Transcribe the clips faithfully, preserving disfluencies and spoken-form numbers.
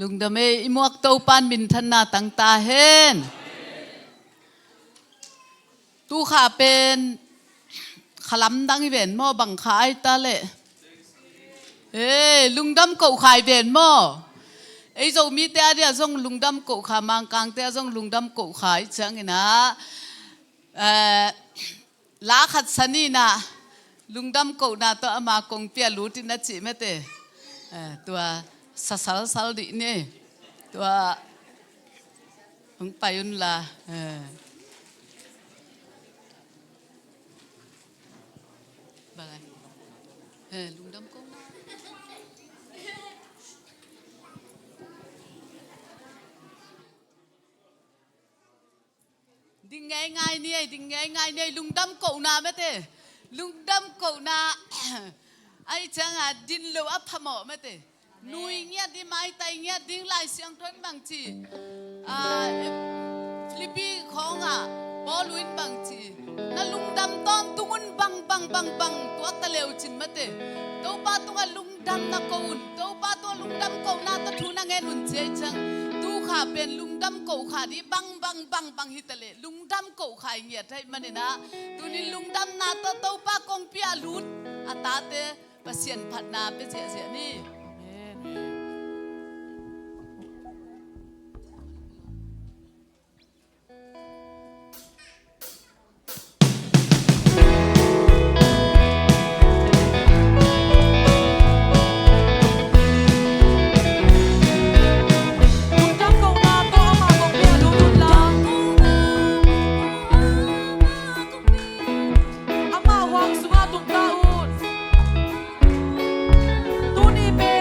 Lungdam ei, i muak Topa'n minthanna tang ta hen. Tu kha pen kha lamdang hi ven maw, bang kha ai ta leh. Ei, lungdam koh kha hi ven maw. Ei Zomite a dia zong lungdam koh kha, Mangkangte a zong lungdam koh kha hi ciangin ah, eh, la khat sa ni na, lungdam kohna tawh ama kongpi ah lut in a cih mate. Eh, tua sa salsal dih ni. Tua hong pai un la. Eh. Bang ai. Eh, lungdam kohna. Ding ngeingai ni ei, ding ngeingai ni ei, lungdam kohna mate. Lungdam kohna. Ai cianga din lo a phamawh mate. Nui ngiat ding, maitai ngiat ding, Lai Siangtho in bang ci. Ah, Filipi khawngah Paul in bang ci. Na lungdam tawntung un bang, bang, bang, bang tuak ta le uh cin mate. Topa tungah lungdam na ko un. Topa tungah lungdam kohna tawh thu na ngen un ci ei ciang. Tu kha pen lungdam koh kha dih bang, bang, bang, bang hi ta leh. Lungdam koh kha i ngiat ahih manin ah, tunin lungdamna tawh Topa kongpi ah lut a tate Pasian phatna pia ziahziah ni. Amen. Ama huang sungah tung ta un. Tuni pen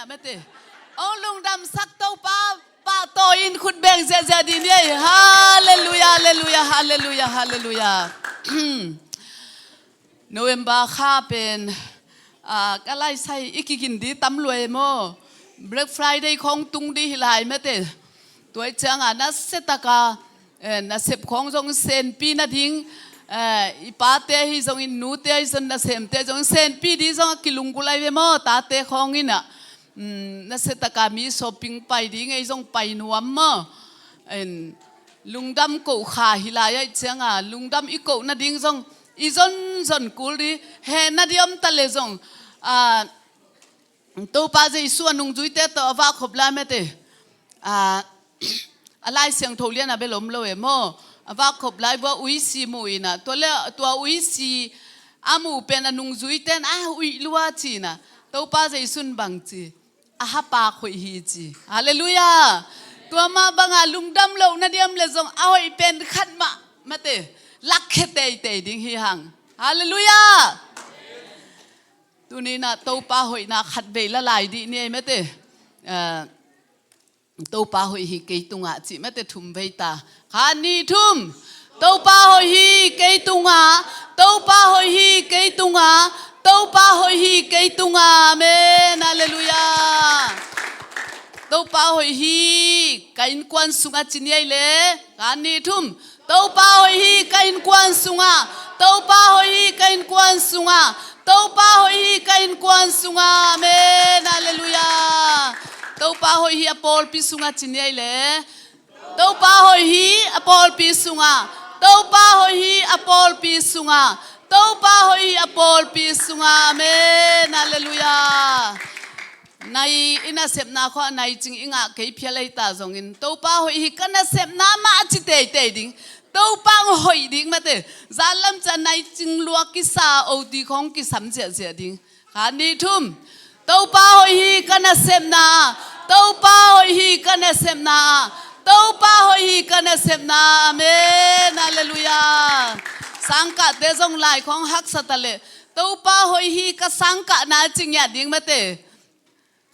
Mete. Ong lungdamsak Topa pahtawi in khut beng ziahziah dih ni ei. Halleluiah, halleluiah, halleluiah, halleluiah. November kha pen, ah, ka laisai i kigin dih tam lua ei maw. Black Friday khawng tung dih hi lai mete. Tua i cianga nasia taka, eh, nasep khawng zong senpi nading, eh, i pate hi zongin, nute hi zong, nasemte zong senpi dih zong a kilunggulh lai ve maw, tate khawng in ah. Mm, nasia taka mi shopping pai ding ei zong pai nuam maw. En, lungdam koh kha hi lai ah i cianga, lungdam i koh nading zong i zonzon kul dih, heh nading om ta le zong, ah, Topa Jesu a nungzuite tawh a vak khop lai mete. Ah, a Lai Siangtho lian a bel om lo e maw. A vak khop lai vua uisi mu in ah. Tua le, tua uisi a mu pen a nungzuite in a uih lua ci in ah. Topa Jesu in bang ci. A hapak hoih hi ci. Halleluiah. Tua mah banga lungdam loh nading om le zong a hoih pen khat mah mete. Lakkhia teitei ding hi hang. Halleluiah. Tuni in ah Topa hoihna khat vei la lai dih ni ei mete. Ah, Topa hoih hi kei tungah cih mete thum vei ta. Khat, nih, thum. Topa hoih hi kei tungah, Topa hoih hi kei tungah, Topa hoih hi kei tungah. Amen. Halleluiah. Topa hoih hi ka innkuan sungah ci ni ei le. Khat, nih, thum. Topa hoih hi ka innkuan sungah, Topa hoih hi ka innkuan sungah, Topa hoih hi ka innkuan sungah. Amen. Halleluiah. Topa hoih hi a pawlpi sungah ci ni ei le. Topa hoih hi a pawlpi sungah, Topa hoih hi a pawlpi sungah, Topa hoih hi a pawlpi sungah. Amen. Halleluiah. Nai i nasepna khawng a nai cing i ngah kei phial ei ta zongin Topa hoih hi ka nasepna mah a ci teitei ding. Topa hong hoih ding mete. Zan lam ciang nai cing lua kisa, oti khawng kisam ziahziah ding. Khat, nih, thum. Topa hoih hi ka nasepna. Topa hoih hi ka nasepna. Topa hoih hi ka nasepna. Amen. Halleluiah. Sangkahte zong lai khawng haksa ta le. Topa hoih hi ka sangkahna ci ngiat ding mete.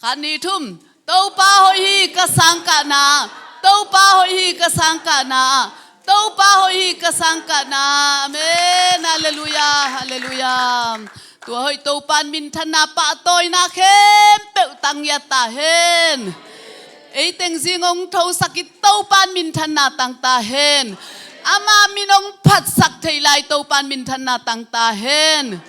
Khat, nih, thum. Topa hoih hi ka sangkahna. Topa hoih hi ka sangkahna. Topa hoih hi ka sangkahna. Amen. Halleluiah. Halleluiah. Tua hoih Topa in minthanna pahtawina khempeuh tang ngiat ta hen. Ei teng zing hong thosak i Topa in minthanna tang ta hen. Ama min hong phatsak thei lai Topa in minthanna tang ta hen.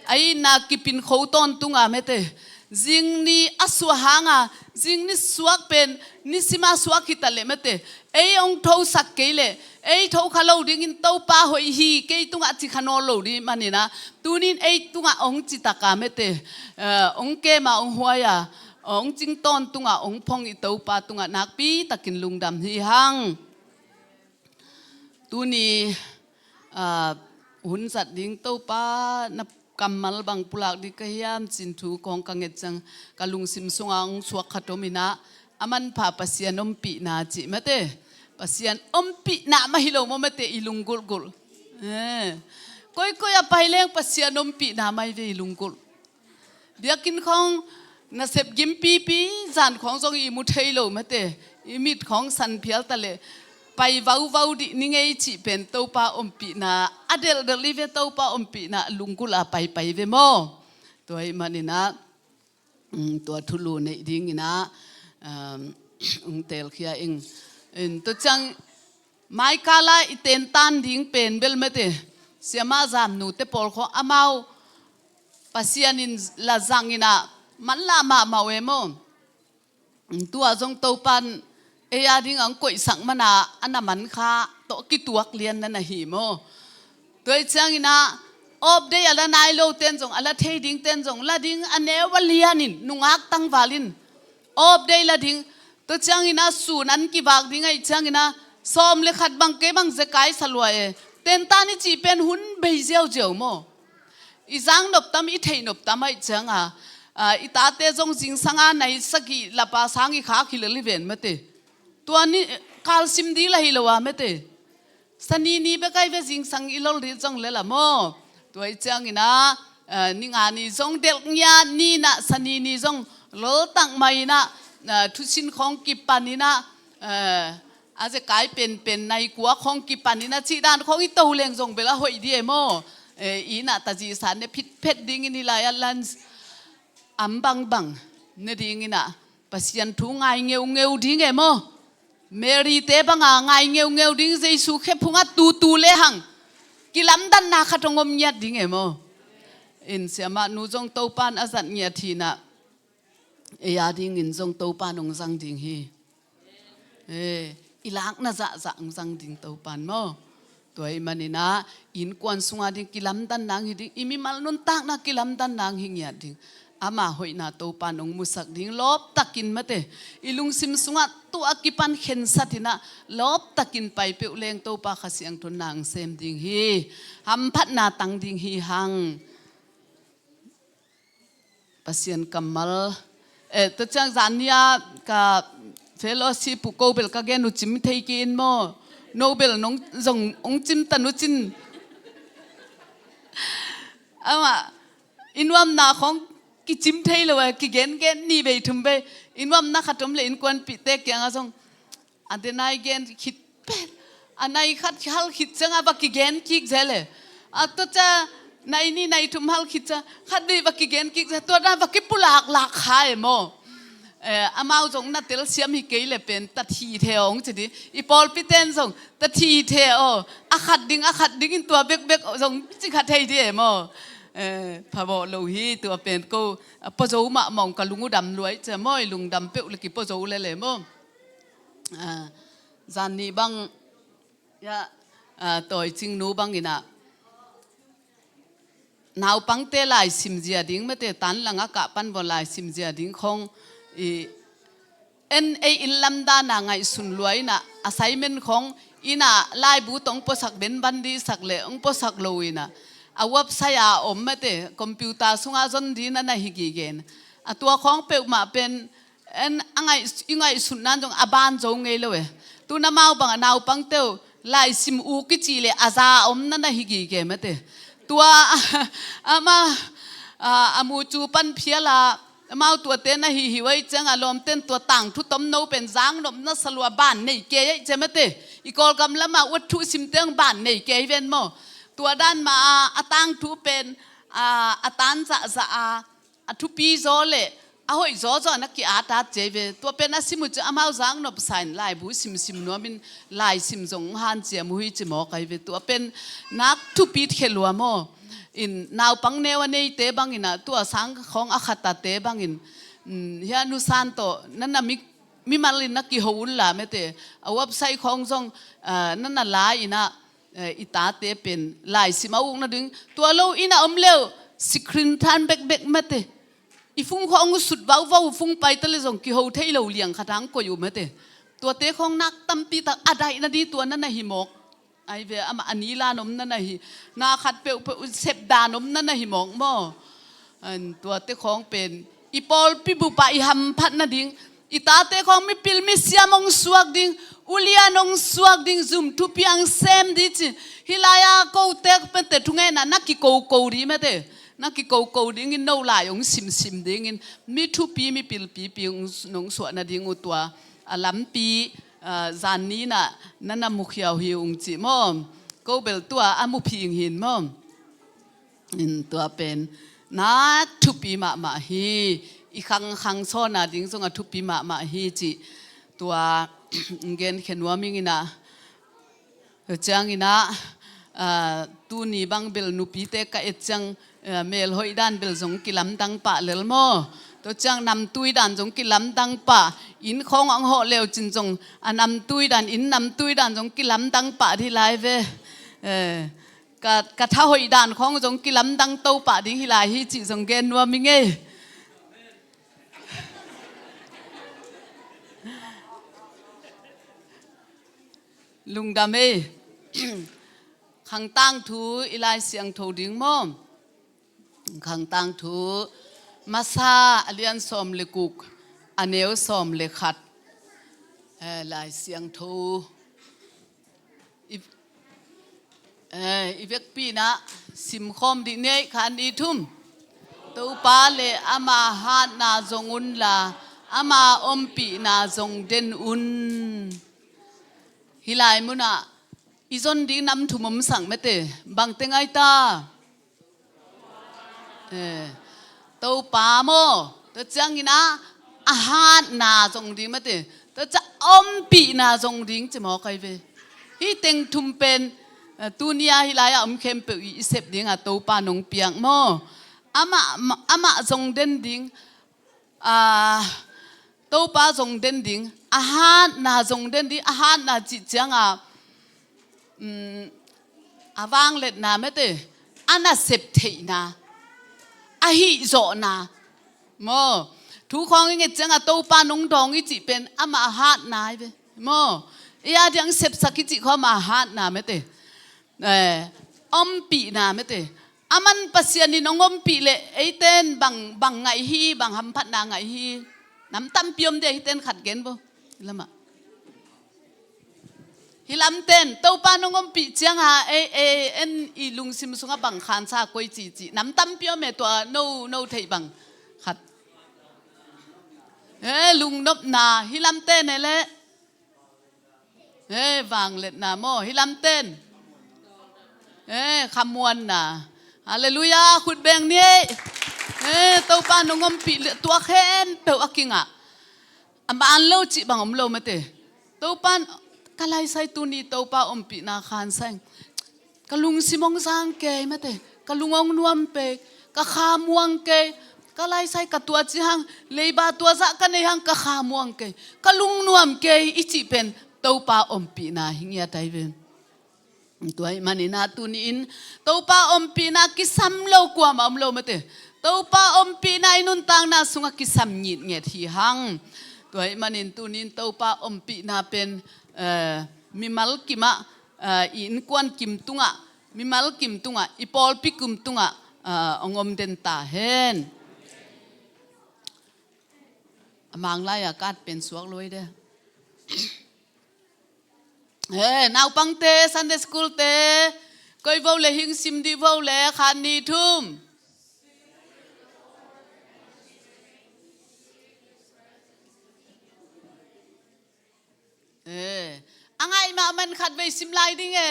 A itna kipin kho tawntunga mete. Zing ni a suah hanga, zing ni suak pen, nisima suak hi ta le mete. Ei hong thosak kei le, ei tho kha lo dingin Topa hoih hi kei tungah ci kha nawn lo ding manin ah. Tunin ei tungah hong ci taka mete. Eh, hong kema, hong huaia, hong cing tawntungah, hong phong i Topa tungah nakpi takin lungdam hi hang. Tuni, ah, hun zat ding Topa na kammal bang pulak ding ka hiam cin thu kong ka nget ciang ka lungsim sunga hong suak khat om in ah, a manpha Pasian ompihna cih mete. Pasian ompihna mah hi lo maw mete i lunggulhgulh. Eh. Koikoi a pai leng Pasian ompihna mah hi ve i lunggulh. Biakinn khawng nasep gimpipi, zan khawng zong i mu thei lo mete. I mit khawng san phial ta le. Pai vauvau dih ni ngei cih pen Topa ompihna. A delhdel i ve Topa ompihna lunggulh a paipai ve maw. Tua ahih manin ah, mm, tua thulu neih dingin ah, um, hong teelkhia ing. In, tua ciang Mai kala i tentan ding pen bel mete. Siamah zamnute pawl khawng amau Pasian in la zangin ah manlah mahmah uh e maw. Tua zong Topan ei a ding ang koihsak mana a na man kha tawh kituak lian na na hi maw. Tua i ciangin ah off day a la nai lo ten zong, a la thei ding ten zong, la ding a neu a lianin, nungak tangvalin off day la ding. Tua ciangin ah sun an kivak ding ahih ciangin ah sawm le khat bang kei bang zekai sa lua e. Tentan i cih pen hun bei ziauziau maw. I zang noptam, i theih noptam ahih cianga, ah, i tate zong zingsanga nai sagih lapa sang i khak hi lel hi ven mate. Tua ni kalsim ding la hi lo a mate. Sani ni bek ai ve zingsang i lol ding zong le la maw. Tua i ciangin ah, ah, ni nga ni zong delh ngiat ni na sani ni zong loltak mah in ah, ah, thusin khawng kipan in ah, eh, a zekai penpen nai kua khawng kipan in ah cih dan khawng i to leng zong bel a hoih ding e maw? Eh, i inn ah tazihsa ne phitphet dingin i lai-at lunch am bangbang ne dingin ah Pasian thu ngai ngeungeu ding e maw? Mary-te banga ngai ngeungeu ding, Jesu khephungah tutu lehang kilamdanna khat hong om ngiat ding e maw? In siamah nu zong Topan a zat ngiat hi in ah, ei a dingin zong Topan hong zang ding hi. Eh, i lakna zahzah hong zang ding Topan maw? Tua ahih manin ah innkuan sungah ding kilamdanna hong hi ding, i mimal nuntakna kilamdanna hong hi ngiat ding. Ama hoihna Topan hong musak ding, lawptakin mate, i lungsim sungah tua kipan khensat in ah lawptakin pai peuh leng Topa Kha Siangtho in na hong sem ding hi. Hamphatna tang ding hi hang. Pasian kammal. Eh, tua ciang zan ni-a ka fellowship uh ko bel ka gen uh cim thei kei in maw? No bel nong zong hong cim tan uh cin. Amah i nuamna khawng kicim thei lo a, kigengen ni vei thum vei. I nuamna khat om leh innkuanpihte kiangah zong a denai gen khit pen, a nai khat hal khit ciangah va kigen kik zel e. A tua ciang nai nih nai thum hal khit ciang khat vei va kigen kik zel, tua dan va kipulaklak kha e maw? Eh, amau zong na telsiam hi kei le pen ta thi the aw hong ci ding. I pawlpi ten zong ta thi the aw, a khat ding a khat dingin tua bekbek zong ci kha thei ding e maw? Eh, phabawh lo hi tua pen ko, a pua zo mahmah ong ka lung uh dam luai cia maw, i lungdam peuh le kipua zo lel e maw? Ah, zan nih bang, ya, ah, Tawi Cing nu bangin ah naupangte laisim zia ding mate, tanlang a kah pan vua laisim zia ding khawng i en ei inn lamdang a ngaihsun lua in ah, assignment khawng in ah laibu tawh hong puasak benban dihsak le hong puasak lo in ah, a website a om mate, computer sungah zon ding na na hi gige in, a tua khawng peuhmah pen en a ngaih, i ngaihsutna in zong a ban zo ngei lo e. Tu na amau bang a naupangte uh laisim u kici le a za a om na na hi gige mate. Tua amah, a, a mucu pan phial a, amau tuate na hi hi uh ahih ciang a lawmten tua tangthu tomno pen zang nopna sa lua ban nei kei ahih ciang mate. I Kawlgam lamah uat thu simte hong ban nei kei ven maw? Tua dan mah a, a tangthu pen, a, a tan zahzah a, a thupi zaw le a hoih zawzaw na ki-at at cia hi ve. Tua pen a sim uh ciang amau zang nop sa in laibu simsim nuamin laisim zong hanciam uh hi ci mawk ahi ve. Tua pen nak thupi khia lua maw? In naupang neu a neite bangin ah, tua sang khawng a khatate bangin, mm, hia nusan tawh na na mi, mimal in na kiho un la mate. A website khawng zong, ah, na na la in ah, eh, i tate pen laisim a ukna ding. Tua lo in a om leu screen than bekbek mate. I fung khawng uh sut vauvau, fung pai ta le zong kiho thei lo liang khat hang koih uh mate. Tuate khawng nak tampi tak a daihna ding tua na na hi mawk. Ahi ve, amah a ni la nom na na hi. Na khat peuhpeuh sep dan om na na hi mawk maw? An tuate khawng pen i pawlpi bup ah i hamphat nading, i tate khawng mipil misiam hong suak ding, ulian hong suak ding, zum thupi hong sem ding ci. Hih lai-ah kote pente thungetna na kikoko ding mate. Na kikoko dingin no lai hong simsim dingin mi thupi mipil pipi hong, hong suah nading uh tua a lampi, ah, zan ni-in ah na na mukhia uh hi ung ci maw? Ko bel tua a muphing hi in maw? In tua pen na thupi mahmah hi. I khangkhang sawna ding zong a thupi mahmah hi ci. Tua gen khen nuam ing in ah. Tua ciangin ah, ah, tuni bang bel nupite ka et ciang, ah, melhoih dan bel zong kilamdang pah lel maw? Tua ciang namtui dan zong kilamdang pah. Inn khawng hong hawh leu cin zong a namtui dan, inn namtui dan zong kilamdang pah dih lai ve. Eh, ka, ka thahoih dan khawng zong kilamdang to pah ding hi lai hi cih zong gen nuam ing ei. Lungdam ei. Khangtang thu i Lai Siangtho ding maw? Khangtang thu Masa a lian sawm le guk, a neu sawm le khat. Eh, Lai Siangtho i, eh, i vekpi-in ah simkhawm dih ni ei, kha ni thum. Topa le ama hatna zong unla, ama ompihna zong den un. Hih lai munah i zon ding nam thum om sak mate, bangte ngai ta. Eh, Topa maw, tua ciangin ah a hatna zong ding mate, tua ciang ompihna zong ding ci mawk ai ve. Hih teng thum pen, eh, tuni-a hih lai-ah om khempeuh i, i sep dingah Topa nong piak maw. Amah, amah zong den ding, ah, Topa zong den ding, a hatna zong den ding, a hatna cih ciangah, um, a vangliatna mate, a nasep theihna, a hihzawhna maw. Thu khawng i nget ciangah Topa nong dawng i cih pen amah a hatna ai ve maw. I a diang sepsak i cih khawng amah a hatna mate. Eh, ompihna mate. Aman Pasian in hong ompih leh eiten bang, bang ngaih hi, bang hamphatna ngaih hi. Nam tampi om ding, eiten khat gen bo. Lamah. Hih lamten, Topa nong ompih ciangah, ei, ei, en i lungsim sungah bang khansa koi cici. Nam tampi om e, tua no, no theih bang khat. Eh, lungnopna, hih lamten e le. Eh, vangliatna maw, hih lamten. Eh, khamuanna. Halleluiah, khut beng ni ei. Eh, Topa nong ompih leh tua khempeuh a kingah. A man lo cih bang om lo mate. Topa, ka laisai tuni Topa ompihna khansa ing. Ka lungsim hong zang kei mate. Ka lung hong nuam pei. Ka khamuang kei. Ka laisai ka tua ci hang. Leiba tua zah ka nei hang ka khamuang kei. Ka lung nuam kei i cih pen Topa ompihna hi ngiat ai ve. Tua ahih manin ah tuni-in Topa ompihna kisam lo kuamah om lo mate. Topa ompihna i nuntakna sungah kisam ngitnget hi hang. Tua ahih manin tuni-in Topa ompihna pen, eh, mimal kimah, eh, i innkuan kim tungah, mimal kim tungah, i pawlpi kim tungah, eh, hong om den ta hen. A mang lai-a kat pen suak lo ei de. Eh, naupangte, Sunday school te, koi vo le hing sim dih vo le, khat ni thum. Eh, a ngaih mahmah in khat vei sim lai ding e.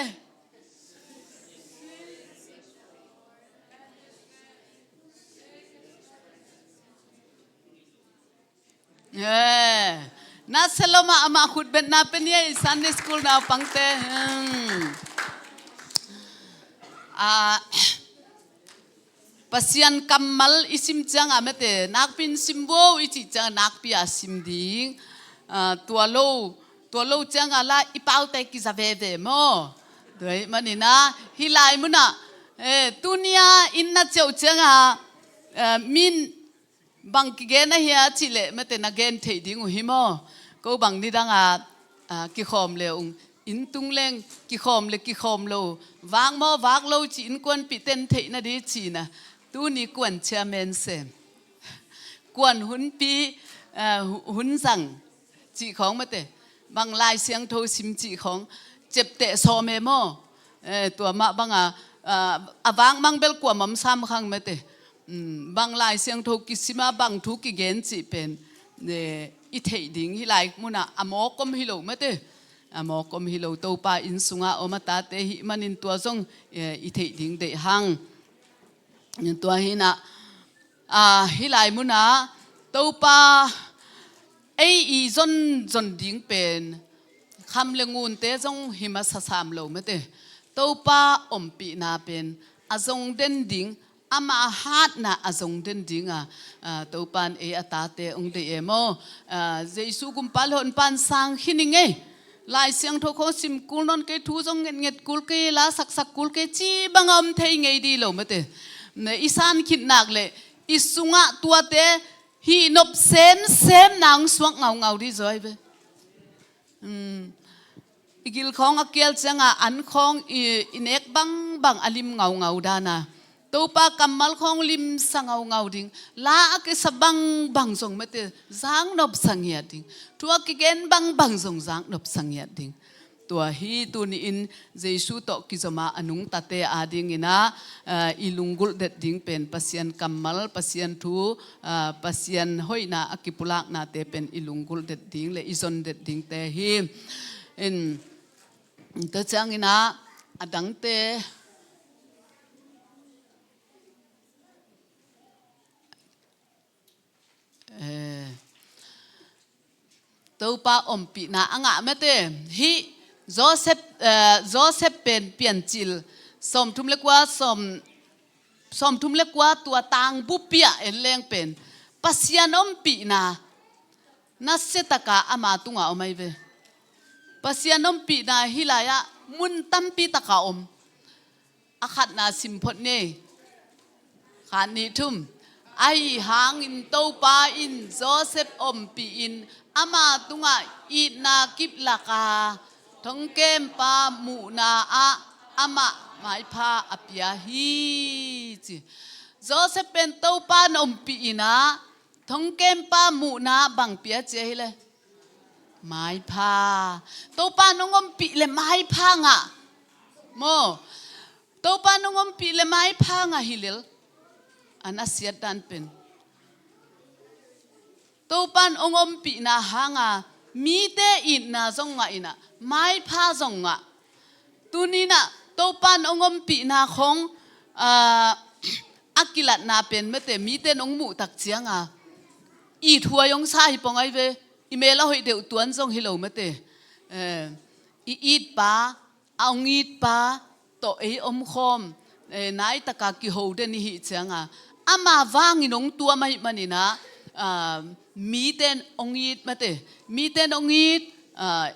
Eh, na sia lo mahmah khut betna pen ei Sunday school naupangte. Hmm. Ah, Pasian kammal i sim ciangah mate, nakpi in sim vo i cih ciangah nakpi-a sim ding. Ah, tua lo, tua lo ciangah la i paute kiza veve maw. Tua ahih manin ah, hih lai munah, eh, tuni-a inn na ciah uh ciangah, eh, min bang kigen ahia cih leh mate na gen theih ding uh hi maw. Ko bang nidangah, ah, kikhawm le ung, inn tung leng kikhawm le kikhawm lo, vak maw vak lo cih innkuanpihte in theih nading cihna. Tuni kuan chairman sem. Kuan hunpi, ah, hu-, hun zang cih khawng mate. Bang Lai Siangtho sim cih khawng. Ciapteh sawm e maw. Eh, tua mah bangah, ah, a vak mang bel kuamah om sam khang mate. Mm, bang Lai Siangtho kisim a bang thu kigen cih pen, eh, i theih ding hih lai munah a mawk om hi lo mate. A mawk om hi lo Topa inn sungah om a tate hih manin tua zong, eh, i theih ding deih hang. Tua hi nah, ah, hih lai munah Topa ei i zon zon ding pen kham le ngunte zong hi masa sam lo mate. Topa ompihna pen a zong den ding, ama hatna a zong den ding a, ah, Topa in ei a tate hong deih e maw. Ah, Jesu gumpa le honpa in sang khin ing ei. Lai Siangtho khawng sim kul nawn kei, thu zong ngetnget kul kei, la saksak kul kei, ci bangah om thei ngei dih lo mate. Na i san khit nak leh i sungah tuate hih nop semsem na hong suak ngaungau dih zaw ai ve. Um, i gil khawng a kial ciangah an khawng i, i nek bangbang a lim ngaungau dana. Topa kammal khawng limsa ngaungau ding. La a kisa bangbang zong mate, zak nopsa ngiat ding. Thu a kigen bangbang zong zak nopsa ngiat ding. Tua hi tuni-in Jesu tawh kizom a a nungtate adingin ah, ah, i lunggulh det ding pen Pasian kammal, Pasian thu, ah, Pasian hoihna a kipulaknate pen i lunggulh det ding le i zon det dingte hi. In, tua ciangin ah a dangte, eh, Topa ompihna a ngah mate. Hih Joseph, eh, Joseph pen Piancil sawmthum le kua, sawm, sawmthum le kua tua tangbupi ah en leng pen Pasian ompihna nasia taka ama tungah om ahi ve. Pasian ompihna hih lai-ah mun tampi taka om. A khatna sim phot ni. Khat, nih, thum. Ahi hangin Topa in Joseph ompih in ama tungah itna kiplak a, thongkempa muhna ah amah maipha a pia hi, ci. Joseph pen Topa in ompih in ah thongkempa muhna bang pia ci ahi le? Maipha. Topa in hong ompih le maipha ngah. Maw? Topa in hong ompih le maipha ngah hi lel. A nasiat dan pen Topa in hong ompihna hanga mite itna zong ngah in ah, maipha zong ngah. Tuni-in ah Topa in hong ompihna khong, ah, a kilatna pen mate, mite in hong muh tak cianga ithuai hong sa hi pong ahi ve. I mel a hoih deuh tuan zong hi lo mate. Eh, i itpa, a hong itpa tawh ei omkhawm, eh, naitaka kiho den i hih cianga ama vangin hong tuam ahih manin ah, ah, mite in hong it mate, mite in hong it, ah,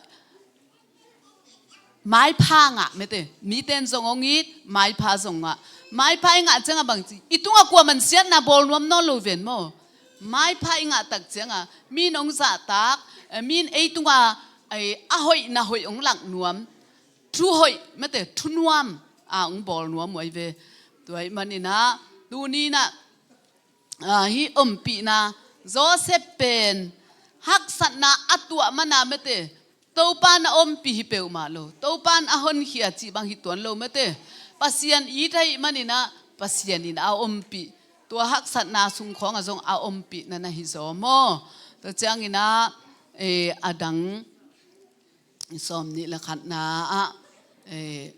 maipha ngah mate, mite in zong hong it, maipha zong ngah. Maipha i ngah cianga bang ci, i tungah kuaman siatna bawl nuam nawn lo ven maw? Maipha i ngah tak cianga mi in hong zahtak, eh, mi in ei tungah, eh, a hoihna hoih hong lak nuam. Thu hoih mate, thu nuam a hong bawl nuam uh ahi ve. Tua ahih manin ah tuni-in ah, ah, hih ompihna Joseph pen haksatna a tuah man a mate, Topa in a ompih hi peuhmah lo. Topa in a honkhia cih bang hi tuan lo mate. Pasian it ahih manin ah Pasian in a ompih. Tua haksatna sung khawngah zong a ompihna na hi zaw maw? Tua ciangin ah, eh, a dang sawmnih le khatna ah, eh,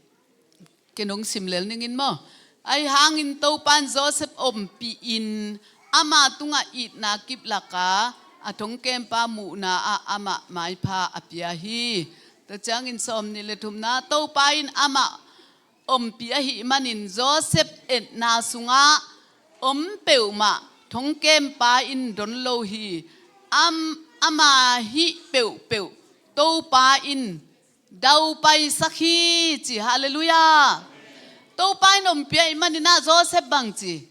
ken hong sim lel ning in maw? Ahi hangin Topa in Joseph ompih in ama tungah itna kiplak a, a thongkempa muhna ah amah maipha a pia hi. Tua ciangin sawmnih le thumna, Topa in amah ompih ahih manin Joseph etna sungah om peuhmah thongkempa in don lo hi. Am-, ama hih peuhpeuh Topa in daupaisak hi, ci. Halleluiah. Topa in ompih ahih manin ah Joseph bang ci?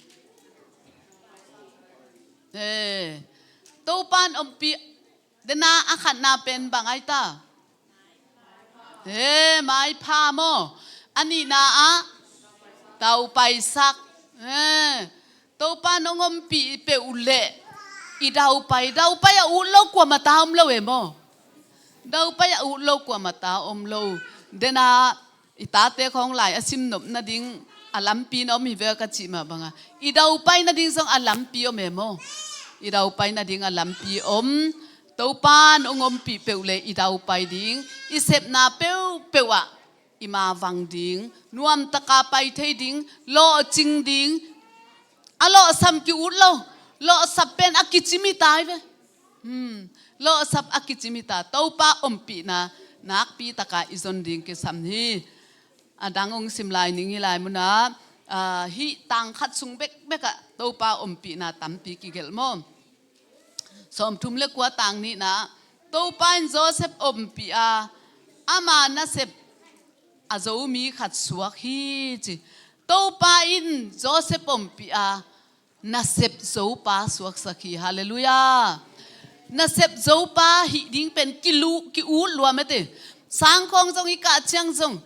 Eh, Topa in ompih. Dena a khatna pen bang ahi ta? Eh, maipha maw? A nihna ah daupaisak. Eh, Topa in hong ompih peuh leh i daupai, daupai a ut lo kuamah ta om lo e maw? Daupai a ut lo kuamah ta om lo. Dena i tate khawng lai a simnop nading a lampi na om hi ve ka cih mah banga, i daupai nading zong a lampi om e maw? I daupai nading a lampi om. Topa in hong ompih peuh leh i daupai ding, i sepna peuhpeuh ah i mavang ding, nuamtaka pai thei ding, lawhcing ding. A lawhsam ki-ut lo. Lawhsap pen a kicim hi ta hi ve. Hmm. Lawhsap a kicim hi ta. Topa ompihna nakpi taka i zon ding kisam hi. A dang hong sim lai ning hi lai munah, ah, hih tang khat sung bekbek ah Topa ompihna tampi kigelh maw? Sawmthum le kua, tang nihna, Topa in Joseph ompih a, ama nasep a zo mi khat suak hi, ci. Topa in Joseph ompih a, nasep zopa suaksak hi. Halleluiah. Nasep zopa hih ding pen kilu-, ki-ut lua mate. Sangkhawng zong i kah ciang zong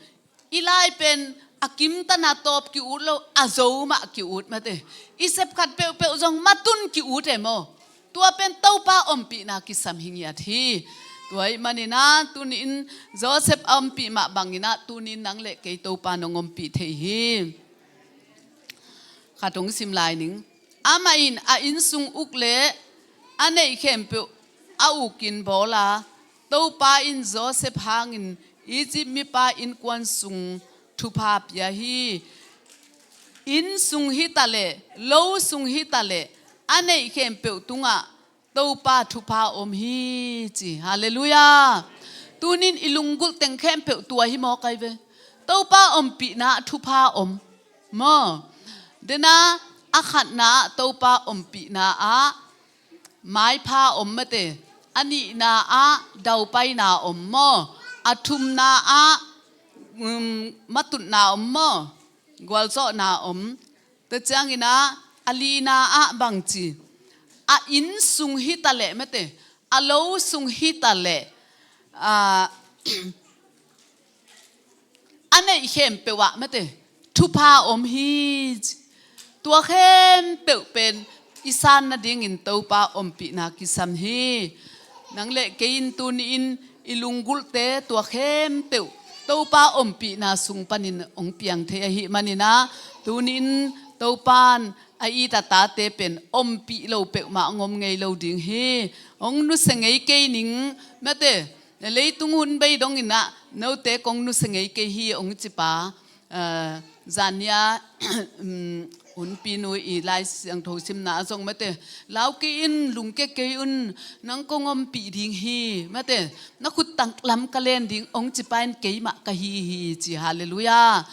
i lai pen a kimtana tawp ki-ut lo, a zo mah ki-ut mate. I sep khat peuhpeuh zong matun ki-ut e maw? Tua pen Topa ompihna kisam hi ngiat hi. Tua ahih manin ah tuni-in Joseph a ompih mah bangin ah tuni-in nang le kei Topa nong ompih thei hi. Khat hong sim lai ning. Amah in a innsung uk le a neih khempeuh a ukin bawl a, Topa in Joseph hangin Egypt mipa innkuan sung thupha pia hi. Inn sung hi ta leh, lo sung hi ta leh, a neih khempeuh tungah Topa thupha om hi, ci. Halleluiah. Tunin i lunggulh teng khempeuh tua hi mawk ai ve. Topa ompihna ah thupha om. Maw? Dena a khatna ah Topa ompihna ah maipha om mate. A nihna ah daupaina om maw? A thumna ah, um, matutna om maw? Gualzawhna om. Tua ciangin ah a lina ah bangci, a inn sung hi ta leh mate, a lo sung hi ta leh, a, a neih khempeuh ah mate, thupha om hi. Tua khempeuh pen i san nadingin Topa ompihna kisam hi. Nang le kei in tuni-in i lunggulhte tua khempeuh Topa ompihna sung panin hong piang thei ahih manin ah, tuni-in Topan a it a tate pen ompih lo peuhmah hong om ngei lo ding hi. Hong nusia ngei kei ning mate, leitung hun bei dongin ah note kong nusia ngei kei hi hong cipa, ah, zania, um, hunpinu i Lai Siangtho simna ah zong mate, lau kei in, lungke kei un, nang kong ompih ding hi mate, na khut tanglam ka len ding hong cipa in keimah ka hi hi, ci. Halleluiah.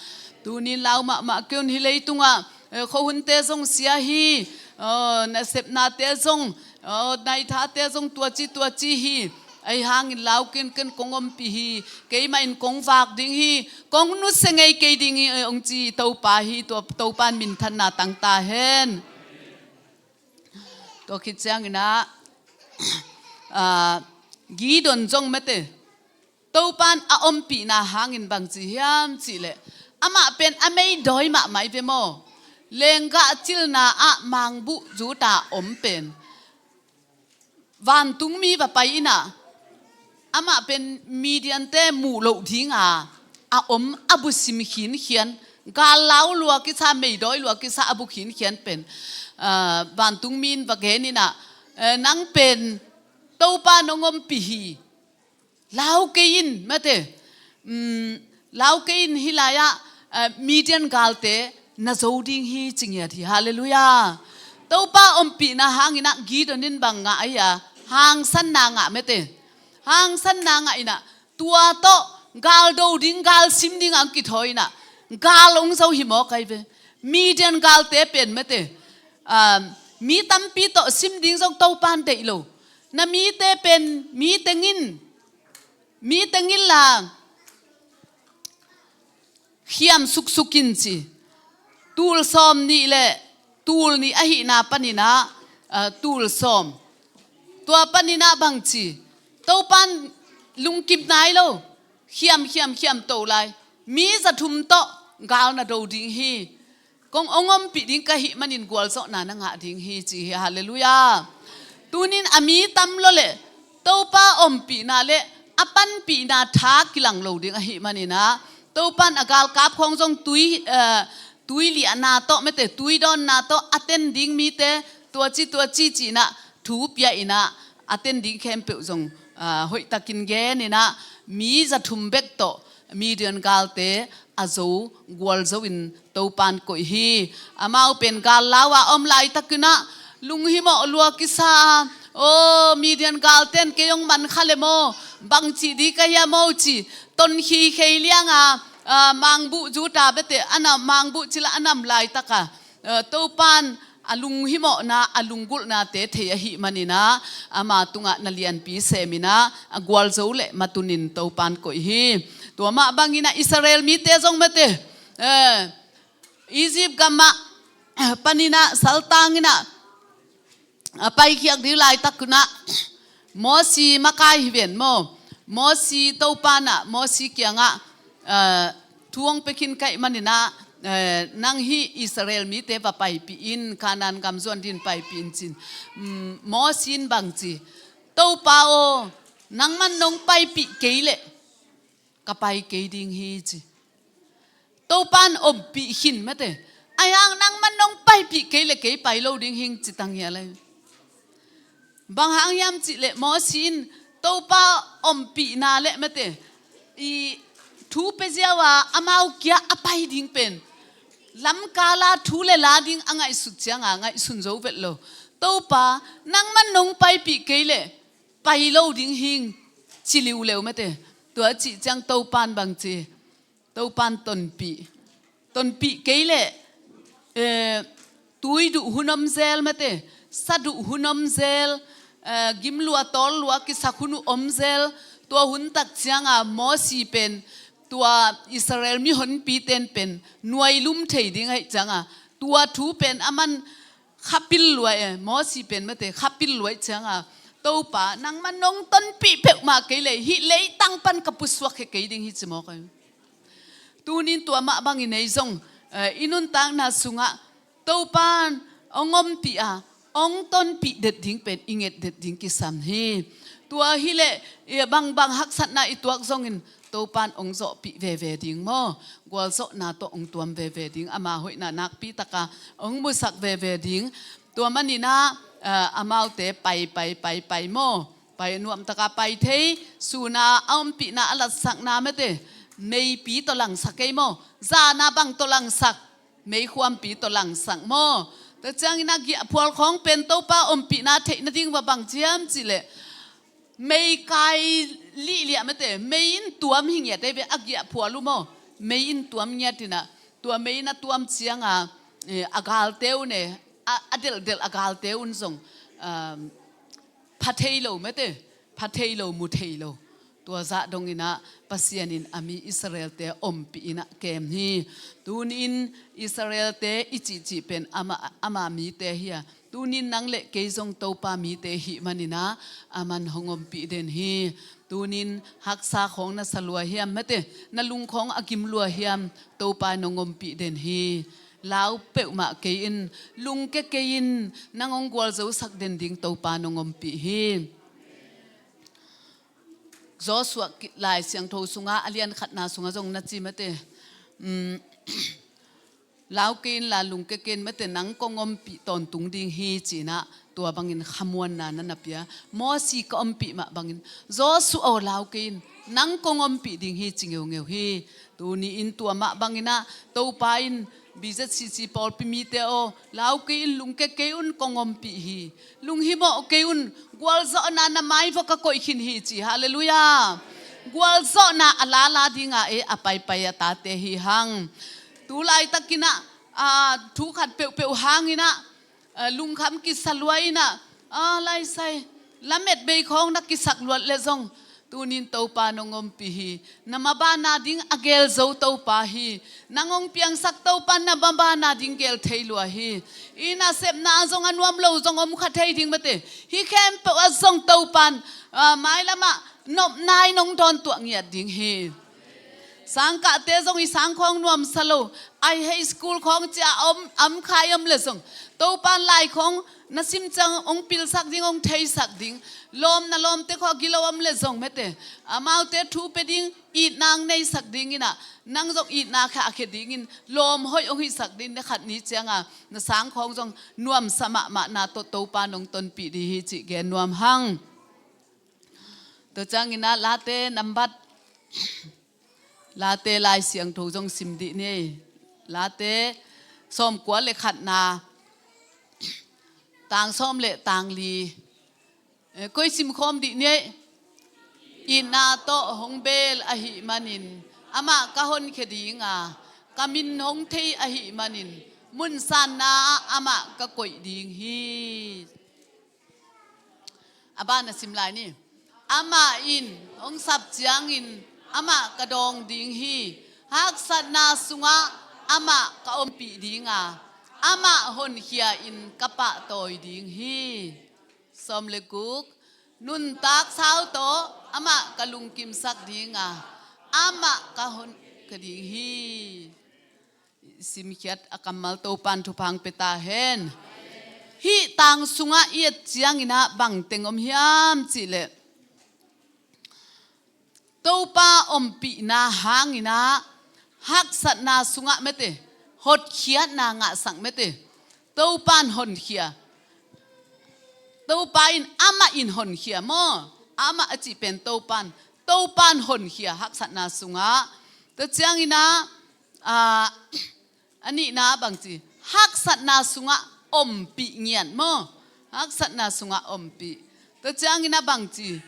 Tunin lau mahmah kei un, hih leitungah, eh, khuahunte zong sia hi, oh, nasepnate zong, oh, naithate zong tuaci tuaci hi. Ahi hangin lau kei un, ken kong ompih hi, keimah in kong vak ding hi, kong nusia ngei kei ding hi, eh, hong ci Topa hi. Tua Topa in minthanna tang ta hen. Tua khit ciangin ah, ah, Gideon zong mate, Topan a ompihna hangin bangci hiam cihleh, amah pen a meidawi mahmah i ve maw? Lenggah cilna ah mangbuh zuta om pen vantungmi va pai in ah, amah pen Midiante muh loh dinga a om a bu sim khinkhian, gal lau lua kisa, meidawi lua kisa a bu khinkhian pen, ah, vantungmi in va gen in ah, eh, nang pen Topa nong ompih hi. Lau kei in mate, um, lau kei in, hih lai-ah, eh, Midian galte na zo ding hi, ci ngiat hi. Halleluiah. Topa ompihna hangin ah Gideon in bang ngah ahi a, hangsanna ngah mate. Hangsanna ngah in ah tua tawh gal do ding, gal sim ding ah hong kithawi in ah gal hong zo hi mawk ai ve. Midian galte pen mate, ah, mi tampi tawh sim ding zong Topan deih lo. Na mite pen mi teng in, mi teng in la khiam suksuk in, ci. Tul sawm nih le tul nih ahihna panin ah, ah, tul sawm. Tua panin ah bangci, Topan lungkim nai lo, khiam, khiam, khiam to lai. Mi za thum tawh gal na do ding hi. Kong hong ompih ding ka hih manin gualzawhna na ngah ding hi, ci hi. Halleluiah. Tunin a mi tam lo le Topa ompihna le a panpihna tha kilang lo ding ahih manin ah, Topan a galkap khawng zong tui, eh, tui liahna tawh mate, tui dawnna tawh a ten ding mite tuaci tuaci ci in ah thu pia in ah, a ten ding khempeuh zong, ah, hoihtakin gen in ah, mi za thum bek tawh Midian galte a zo, gualzo in Topan koih hi. Amau pen gal lau a om laitakin ah lunghimawh lua kisa a, aw, Midian galten kei hong man kha le maw, bangci ding ka hiam aw, ci. Ton khikhei liang a, ah, mangbuh zuta bete a nam, mangbuh cil a nam laitak a, ah, Topan a lunghimawhna, a lunggulhnate thei ahih manin ah, ama tungah na lianpi sem in ah, a gualzo le matunin Topan koih hi. Tua mah bangin ah Israel mite zong mate, eh, Egypt gamah panin ah saltang in ah, a paikhiak ding laitakin ah, Mosi makai hi ven maw? Mosi, Topan ah Mosi kiangah, ah, thu hong pia khin ka hih manin ah, eh, nang hih Israel mite va paipih in, Kanaan gam zuan dingin paipih in, ci-in, mm, Mosi in bangci, Topa aw, Nangman nong paipih kei leh ka pai kei ding hi ci. Topan ompih khin mate. Ahi hang nangman nong paipih kei leh kei pai lo ding hing ci tang hi a lai. Bang hang hiam cih leh Mosi in Topa ompihna leh mate, i thu pia ziau a amau kia a pai ding pen lamkal a thu le la ding a ngaihsut ciang a ngaihsun zo vet lo. Topa, nangman nong paipih kei leh pai lo ding hing ci liuleu mate. Tua cih ciang Topan bang ci, Topan tonpih. Tonpih kei leh, eh, tui duh hun om zel mate, sa duh hun om zel, eh, gim lua tawl lua kisak hun uh om zel. Tua hun tak ciang a Mosi pen tua Israel mihonpi ten pen nuai lum thei ding ahih ciang a, tua thu pen aman khapil lua e, Mosi pen mate khapil lua ahih ciang a, Topa, nangman nong tonpih peuhmah kei leh hih leitang pan ka pusuak khe kei ding hi ci mawk a. Tunin tua mah bangin ei zong, eh, i nuntakna sungah Topan ong ompih a, ong tonpih det ding pen i nget det ding kisam hi. Tua hileh, eh, bangbang haksatna i tuak zongin Topan ong zawhpih veve ding maw? Gualzawhna tawh ong tuam veve ding, ama hoihna nakpi taka ong musak veve ding. Tua manin ah, eh, amaute pai, pai, pai, pai maw? Pai nuamtaka pai thei, sun a ompihna a latsakna mate, meipi tawh langsak kei maw? Zan a bang tawh langsak, meikhuampi tawh langsak maw? Tua ciangin a giahphual khawng pen Topa ompihna theih nading va bang ci hiam cih leh, meikai lihliah mate, mei in tuam hi ngiat ei ve, a giahphual uh maw? Mei in tuam ngiat in ah, tua mei in a tuam ciang a, eh, a galte un e, a, a delhdelh a galte un zong, um, pha thei lo mate, pha thei lo, mu thei lo. Tua zah dongin ah Pasian in a mi Israelte ompih in ah kem hi. Tunin Israelte i cihcih pen ama, ama mite hi a, tunin nang le kei zong Topa mite hih manin ah aman hong ompih den hi. Tunin haksa khawng na sa lua hiam mate, na lung khawng a gim lua hiam, Topa in hong ompih den hi. Lau peuhmah kei in, lungke kei in, nang hong gualzosak den ding Topa in hong ompih hi. Joshua ki-, Lai Siangtho sungah a lian khatna sungah zong na ci mate, um, lau kei in la, lungke kei in mate, nang kong ompih tawntung ding hi ci-in ah, tua bangin khamuanna na na pia. Mosi ka ompih mah bangin, Joshua aw, lau kei in, nang kong ompih ding hi ci ngeungeu hi. Tuni in tua mah bangin ah Topa in, BZCC pawlpi mite aw, lau kei in, lungke kei un, kong ompih hi. Lunghimawh kei un, gualzawhna na mai vua ka koih khin hi ci. Halleluiah. Gualzawhna a lala dinga ei a paipai a tate hi hang. Tu laitakin ah, a, thu khat peuhpeuh hangin ah, a, lungkham kisa lua in ah, a, laisai, lamet bei khawng na kisak luat leh zong, tunin Topa in hong ompih hi. Na mabanna ding a gel zo Topa hi. Nang hong piangsak Topa in na mabanna ding gel thei lua hi. I nasepna ah zong a nuam lo zong om kha thei ding mate. Hih khempeuh ah zong Topa in, a, mailam ah nopna in hong dawntuah ngiat ding hi. Sangkahte zong i sang khawng nuamsa lo, ai hei school khawng ci-a om, om khai om leh zong, Topa in lai khawng na sim ciang hong pilsak ding, hong theisak ding. Lawm, na lawmte khawng a gilo om leh zong mate, amaute thu pia ding, itna hong neisak dingin ah, nang zong itna khahkhia dingin, lawm hoih hong hisak ding, na khat ni ciang a na sang khawng zong nuamsa mahmahna tawh Topa in hong tonpih ding hi cih gen nuam hang. Tua ciangin ah Late nambat, Late Lai Siangtho zong sim dih ni. Late sawmkua le khatna, tang sawm le tang li. Eh, koi sim khawm dih ni. Itna tawh hong bel ahih manin amah ka honkhia ding a, ka min hong thei ahih manin mun sanna ah amah ka koih ding hi. A ban a sim lai ni. Amah in hong sap ciangin amah ka dawng ding hi. Haksatna sungah amah ka ompih ding a, amah honkhia in ka pahtawi ding hi. Sawm le guk. Nuntak sau tawh amah ka lungkimsak ding a, amah ka honkhia ding hi. Simkhiat a kammal Topa in thupha hong pia ta hen. Hih tang sungah i et ciangin ah bang teng om hiam cih leh, Topa ompihna hangin ah haksatna sungah mete, hotkhiatna ngahsak mete. Topa in honkhia. Topa in, amah in honkhia maw. Amah a cih pen Topa in, Topa in honkhia haksatna sungah. Tua ciangin ah, ah, a nihna bangci, haksatna sungah ompih ngiat maw. Haksatna sungah ompih. Tua ciangin ah bangci,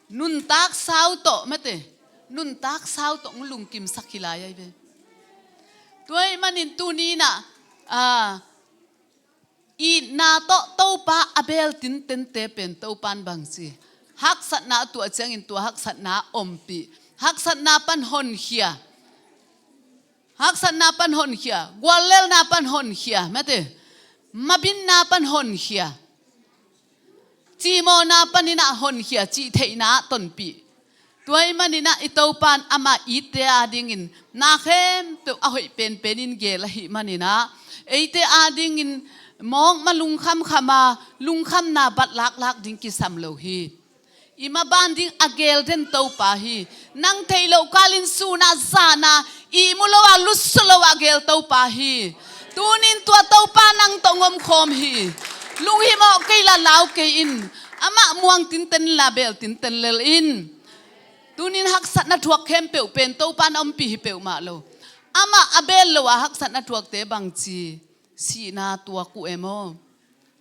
nuntak sau tawh mete, nuntak sau tawh hong lungkimsak hi lai ahi ve. Tua ahih manin tuni in ah, ah, itna tawh Topa a beel tintente pen Topa in bangci, haksatna a tuah ciangin tua haksatna ompih. Haksatna pan honkhia. Haksatna pan honkhia, guallelna pan honkhia, mete, mabinna pan honkhia, cimawhna panin ah honkhia, cihtheihna ah tonpih. Tua ahih manin ah i Topa in amah itte adingin na khempeuh a hoih penpenin geel ahih manin ah, eite adingin mawk ma lungkhamkham a, lungkhamna bat laklak ding kisam lo hi. I maban ding a geel den Topa hi. Nang theih loh kalin sun a, zan a, ihmu lo a, lutsuah lo a geel Topa hi. Tunin tua Topa nang tawh hong omkhawm hi. Lunghimawh kei la, lau kei in. Amah muang tinten la, beel tinten lel in. Tunin haksatna thuak khempeuh pen Topa in a ompih hi peuhmah lo. Amah a beel lo a haksatna thuakte bangci, sihna tuak uh e maw.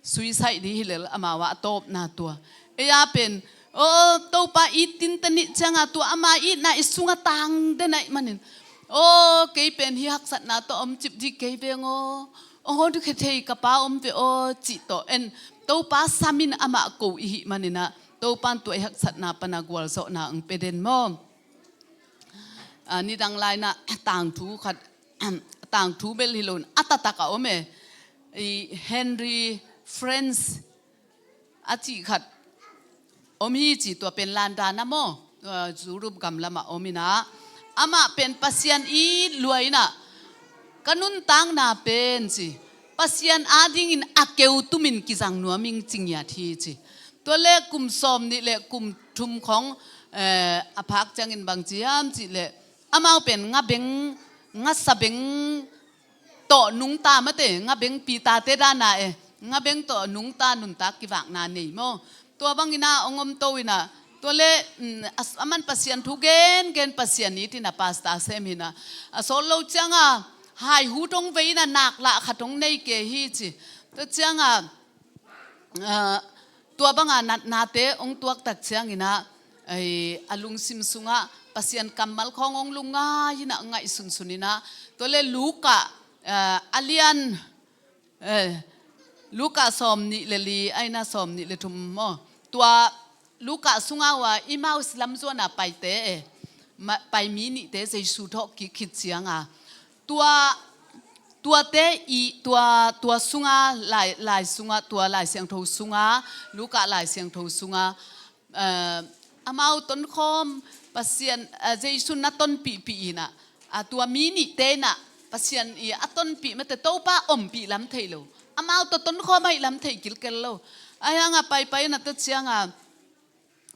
Suicide ding hi lel, amau ah a tawpna tua. Ei a pen, aw, Topa it tinten ih ciang a, tua ama itna i sungah tang den ahih manin, aw, kei pen hih haksatna tawh om cip ding kei veng aw. Aw, hong dikhe thei ka pa om ve aw, cih tawh en, Topa sam in amah ko i hih manin ah, Topa in tua i haksatna pan a gualzawhna hong pia den maw. Ah, nidang lai-in ah tangthu khat, tangthu bel hi loin a taktak a om e. I Henry Franz a cih khat om hi ci, tua pen London ah maw, tua Europe gam lamah om in ah, amah pen Pasian it lua in ah, ka nuntakna pen ci, Pasian adingin a keu tumin kizang nuam ing ci ngiat hi ci. Tua leh kum sawm nih leh kum thum khawng, eh, a phak ciangin bang ci hiam cih leh, amau pen ngabeng, ngasa beng tawh nungta mate, ngabeng pitate dan a e, ngabeng tawh nungta nuntak kivakna nei maw. Tua bangin ah hong om to in ah, tua leh, mm, a, aman Pasian thu gengen, Pasian it in ah pastor sem hi in ah, a sawt lo ciang a haihut hong vei in ah, nak lah khat hong nei kei hi ci. Tua ciang a, ah, tua bang a natnate hong tuak tak ciangin ah, ei, a lungsim sungah Pasian kammal khawng hong lungngai in ah, ngaihsunsun in ah, tua leh Luka, ah, a lian, eh, Luka sawm nih leh li, a in ah sawm nih leh thum maw. Tua Luka sungah uh a Emmaus lam zuan a paite, eh, ma-, pai mi nihte Jesu thawh kik khit ciang a, tua, tuate i, tua, tua sungah, lai, lai sungah, tua Lai Siangtho sungah, Luka Lai Siangtho sungah, eh, amau tonkhawm Pasian, eh, Jesu na tonpihpih in ah, a tua mi nihte in ah Pasian i a tonpih mate, Topa ompih lam thei lo. Amau tawh tonkhawm ahih lam thei kilkel lo. Ahih hang a paipai in ah tua ciang a,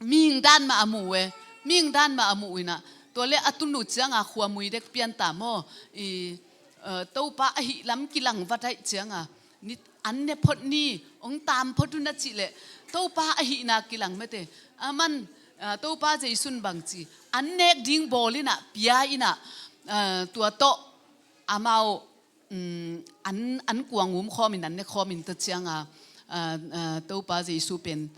mihing dan mah a mu uh e, mihing dan mah a mu uh in ah, tua leh a tun uh ciang a khuamui dek pian ta maw, i, eh, Topa ahih lam kilang vat ahih ciang a, ni, an ne phot ni, hong taam phot un a cih leh, Topa ahihna kilang mate. Aman, eh, Topa Jesu in bang ci, an nek ding bawl in ah, pia in ah, eh, tua tawh amau, mm, an, an kuang um khawmin, an ne khawmin tua ciang a, ah, ah, Topa Jesu pen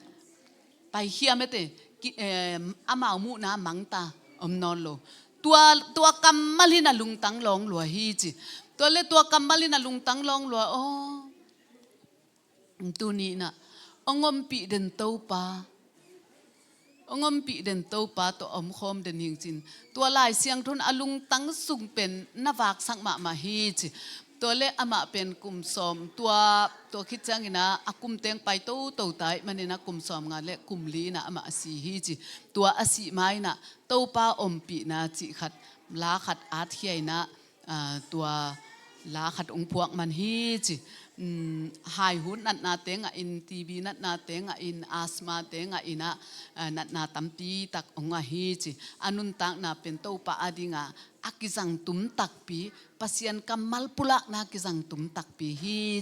paikhia mate, ki, eh, amau muhna mangta om nawn lo. Tua, tua kammal in ah lungtang lawng lua hi ci. Tua leh tua kammal in ah lungtang lawng lua aw. Tuni in ah hong ompih den Topa, hong ompih den Topa tawh omkhawm den hing cin, tua Lai Siangtho in a lungtang sung pen na vaksak mahmah hi ci. Tua leh amah pen kum sawm, tua, tua khit ciangin ah a kum teng pai toto ta ahih manin ah kum sawm nga leh kum li in ah amah a si hi ci. Tua a sih ma in ah Topa ompihna cih khat, la khat at khia in ah, ah, tua la khat hong phuak man hi ci. Haihut natnate ngahin, T B natnate ngahin, asthmate ngahin ah, natna tampi tak hong ahi ci. A nuntakna pen Topa adinga a kizang tum takpi, Pasian kammal pulakna kizang tum takpi hi.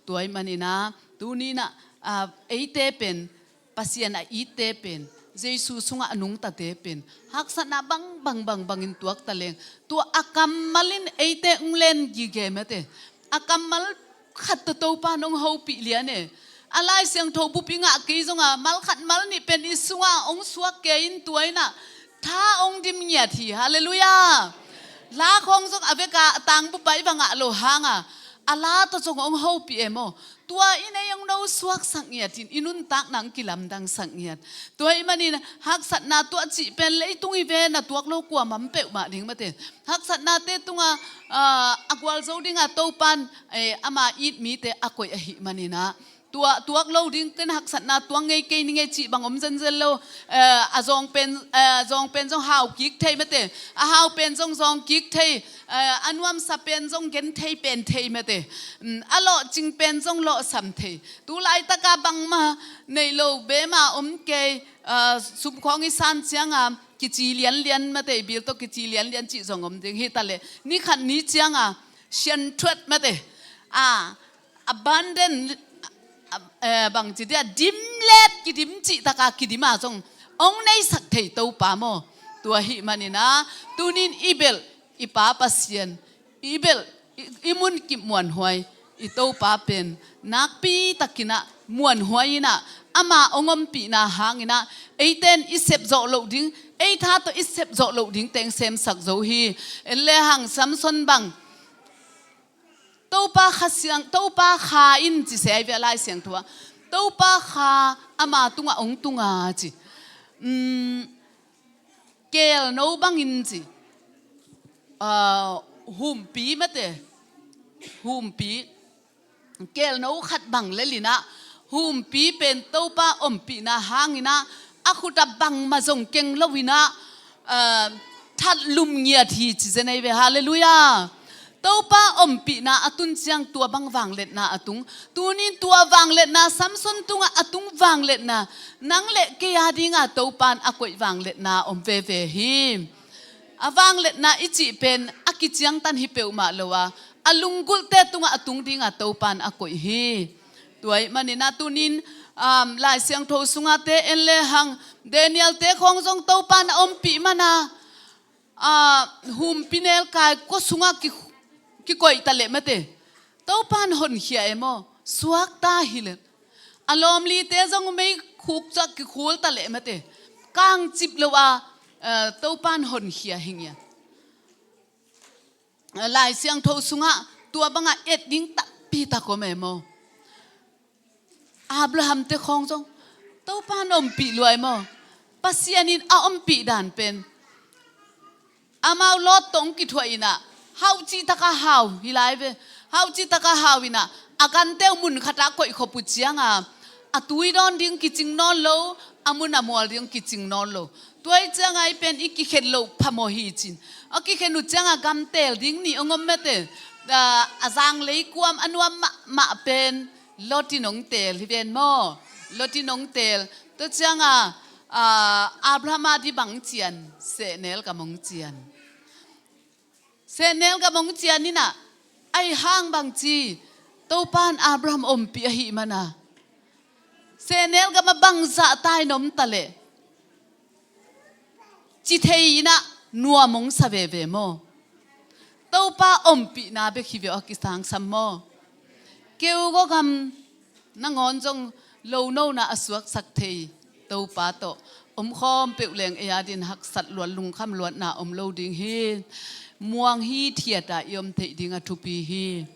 Tua ahih manin ah tuni-in ah, eite pen Pasian a itte pen, Jesu sungah a nungtate pen haksatna bangbang bangbangin tuakta leng, tua a kammal in eite hong len gige mate. A kammal khat tawh Topa in hong hopih lian e. A Lai Siangtho bup i ngah kei zongah mal khat mal nih pen i sungah hong suak kei in tua in ah tha hong dim ngiat hi. Halleluiah. La khawng zong a veka a tangbup ah i va ngah loh hanga a la tawh zong hong hopih e maw. Tua in ei hong no suaksak ngiat in i nuntakna hong kilamdangsak ngiat. Tua ahih manin haksatna tuah cih pen leitung i ve na tuak lo kuamah om peuhmah ding mate. Haksatnate tungah a gualzo dinga Topa in ama it mite a koih ahih manin ah tua tuak lo ding, ken haksatna tuang ngei kei ning ei cih bang om zenzen lo. A zawng pen, a zawng pen zong hau kik thei mate. A hau pen zong zawng kik thei. A nuamsa pen zong gen thei pen thei mate. A lawhcing pen zong lawhsam thei. Tu laitaka bangmah neih lo bema om kei. Sumkhawng i san cianga kici lianlian mate, bil tawh kici lianlian cih zong om ding hi ta leh, ni khat ni cianga sianthuat mate. A abundant, bangci dia, dimlet kidim cih taka kidima zong hong neisak thei Topa maw. Tua ahih manin ah tunin i belh i Pa Pasian, i belh i, i munkip muanhuai i Topa pen nakpi takin ah muanhuai in ah ama hong ompihna hangin ah eite in i sep zawh loh ding, ei tha tawh i sep zawh loh ding teng semsak zo hi. En le hang Samson bang Topa Kha Siang, Topa Kha in ci se ai ve a Lai Siangtho ah. Topa Kha ama tungah hong tunga ci. Kelno bangin ci. Humpi mate. Humpi. Kelno khat bang lel in ah humpi pen Topa ompihna hangin ah a khut ah bangmah zong keng lo in ah that lum ngiat hi ci zen ei ve. Halleluiah. Topa ompihna a tun ciang tua bang vangliatna a tung. Tunin tua vangliatna, Samson tungah a tung vangliatna, nang le kei a dinga Topa in a koih vangliatna om veve hi. A vangliatna i cih pen a kiciangtan hi peuhmah lo a, a lunggulhte tungah a tung dinga Topa in a koih hi. Tua ahih manin ah tunin Lai Siangtho sungate en le hang Daniel-te khawng zong Topa in a ompih mana, humpi nelkai kua sungah ki, kikoih ta leh mate, Topa in honkhia e maw. Suakta hi leh a lawmlite zong meikhuk cak kikhul ta leh mate, kangcip lo a Topa in honkhia hi ngiat. Lai Siangtho sungah tua bangah et ding tampi tak om e maw. Abraham-te khawng zong Topa in ompih lua e maw. Pasian in a ompih dan pen amau Lot tawh hong kithuah in ah hauh cih taka hau hi lai ve. Hauh cih taka hau in ah a gante uh mun khatah koih khop uh cianga a tui dawn ding kicing nawn lo, a mun a mual ding kicing nawn lo. Tua ahih cianga ei pen i kikhen loh phamawh hi cin. A kikhen uh cianga gam teel ding nih hong om mate. A zanglei kuam a nuam mahmah pen Lot in hong teel hi ven maw. Lot in hong teel. Tua cianga Abraham a di bang cian, sehnel gam hong cian. Sehnel gam hong cian in ah, ahi hang bangci Topa in Abraham ompih ahih mana, sehnel gam ah bangzah tai na om ta leh ci thei in ah nuam hong sa veve maw. Topa ompihna bek hi ve aw, a kisangsam maw. Keu gawgam nangawn zong lonona a suaksak thei Topa tawh omkhawm peuh leng ei adin haksat luat, lungkham luatna om lo ding hi. Muang hithiata i om theih ding a thupi hi.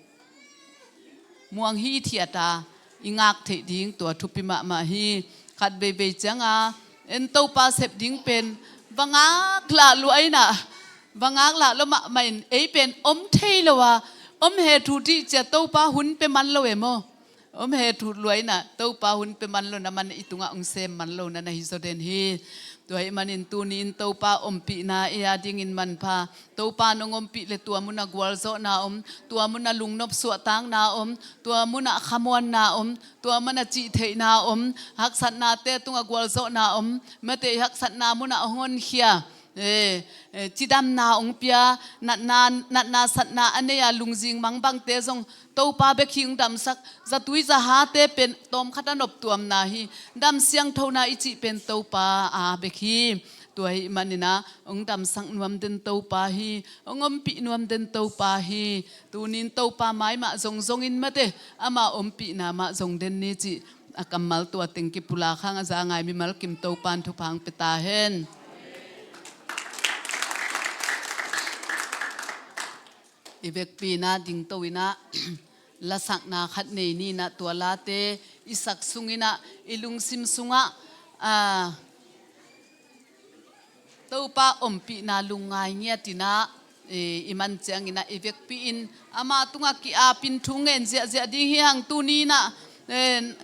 Muang hithiata i ngak theih ding tua thupi mahmah hi. Khat veivei cianga en Topa sep ding pen va ngak lah lua in ah, va ngak lah lua mahmah in ei pen om thei lo a, om he thu dih cia Topa hun pia man lo e maw. Om he thut luai na, Topa hun pe man lo na man i tungah ong sem man lo na na hi zaw den hi. Tua hi manin tuni in Topa ompihna i a dingin manpha. Topa nong ompih le tua munah gualzawhna om, tua munah lungnop suahtakna om, tua munah khamuanna om, tua munah cihtheihna om, haksatnate tungah gualzawhna om, mate i haksatna munah hong honkhia. Eh, eh, cidamna ong pia, natna, natna satna a nei a lungzing mangbangte zong Topa bek hi ong damsak, zatui zahate pen tawmkhat a noptuamna hi, dam siangthona i cih pen Topa a bek hi. Tua hi maninah ong damsak nuam den Topa hi, ong ompih nuam den Topa hi. Tunin Topa mai mah zongzongin mate, ama ompihna mah zong den ni cih a kammal tua teng kipulak hang a za ngai mimal kim Topan thupha ong pia ta hen. I vekpi inah dingto inah lasakna khat nei ni inah tua late i sak sunginah i lungsim sungah, a, Topa ompihna lungngai ngiat inah, eh, i man cianginah i vekpi in ama tungah ki-apin thu ngen ziahziah ding hi hang. Tuni inah, eh,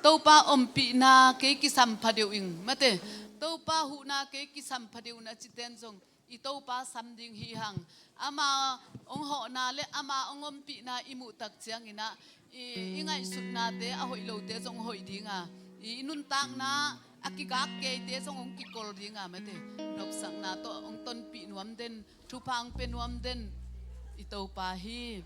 Topa ompihna kei kisam pha deuh ing mate, Topa huhna kei kisam pha deuh na citen zong i Topa sam ding hi hang. Ama ong hawhna le ama ong ompihna i muhtak cianginah i, i ngaihsutnate a hoih lote zong hoih dinga, i, i nuntakna a kigak keite zong ong kikol dinga mate, nopsakna tawh ong tonpih nuam den, thupha ong pia nuam den i Topa hi.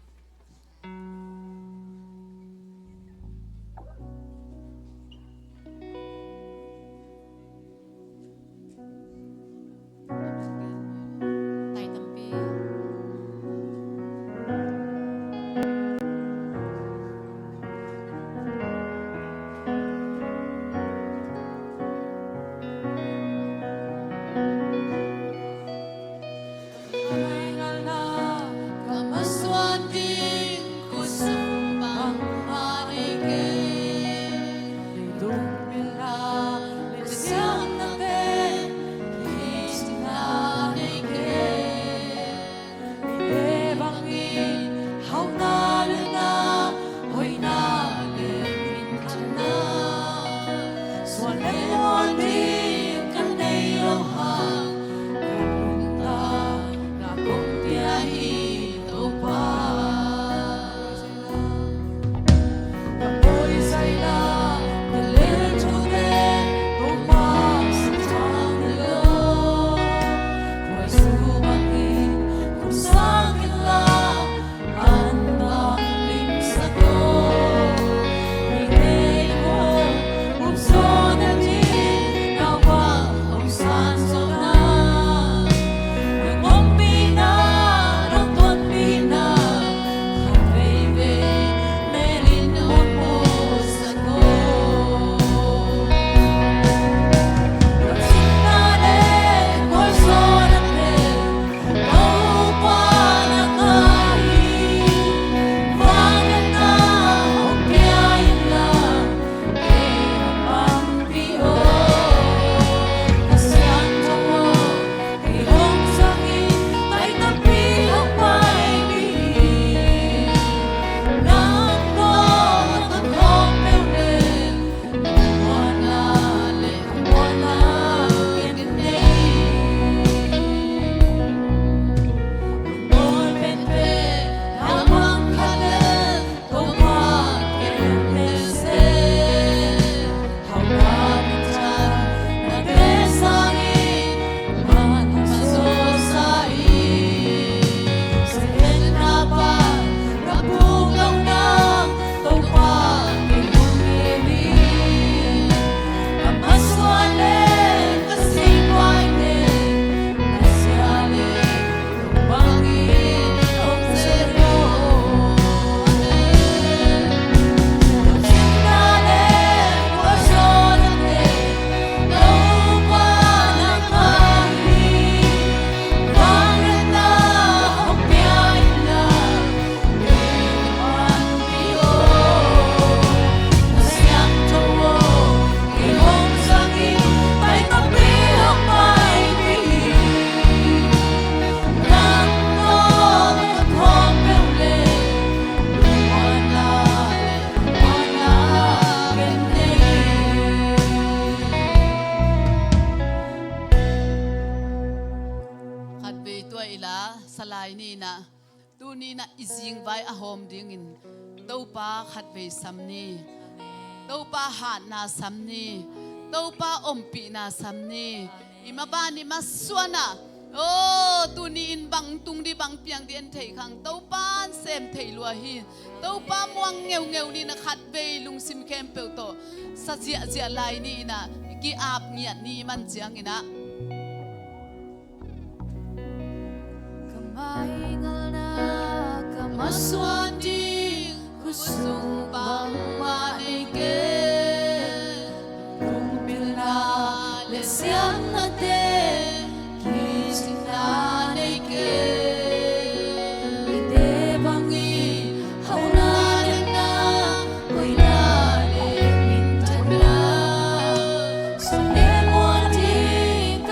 Ila Salai ni inah, tuni inah i zingvai a hawm dingin Topa khatvei sam ni. Topa hatna sam ni. Topa ompihna sam ni. I maban i masuanah, oh, tuni in bang tung dih, bang piang dih en thei khang, Topa in sem thei lua hi. Topa muang ngeungeu ni inah khatvei lungsim khempeuh tawh sa ziahziah lai ni inah ki-ap ngiat ni i man ciang inah. Ka maingalna ka masuan ding khutsung bangmah nei kei. Lungpilna le siamnate kicingna nei kei. Mite bang i hauhna le na hoihna le minthanna sung le muan ding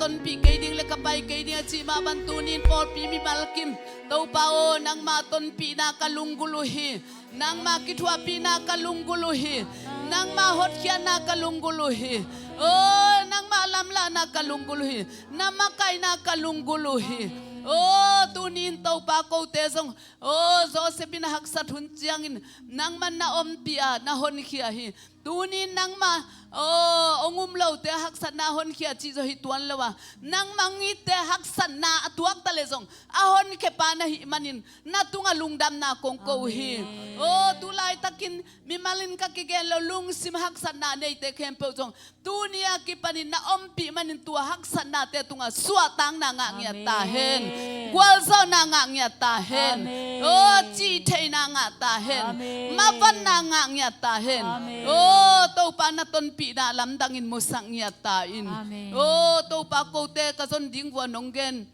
tonpih kei ding le ka pai kei ding a cih mah bang tunin pawlpi mimal kim, Topa aw, nangma tonpihna ka lunggulh uh hi. Nangma kithuahpihna ka lunggulh uh hi. Nangma hotkhiatna ka lunggulh uh hi. Aw, nangma lamlahna ka lunggulh uh hi. Na makaihna ka lunggulh uh hi. Aw, tunin Topa kote zong, aw, Joseph in a haksat hun ciangin nangman na ompih a, na honkhia hi. Tunin nangma, aw, hong um lote a haksatna honkhia cih zaw hi tuan lo a, nangma ngitte haksatna a tuakta leh zong a honkhia pa na hih manin na tungah lungdamna kong ko uh hi. Aw, tu laitakin mimal in ka kigen lo, lungsim haksatna neite khempeuh zong tuni a kipanin na ompih manin tua haksatnate tungah suahtakna ngah ngiat ta hen. Gualzawhna ngah ngiat ta hen. Aw, cihtheihna ngah ta hen. Mavanna ngah ngiat ta hen. Aw, Topa na tonpihna lamdangin musak ngiat ta in. Aw, Topa kote ka zon ding vua nong gen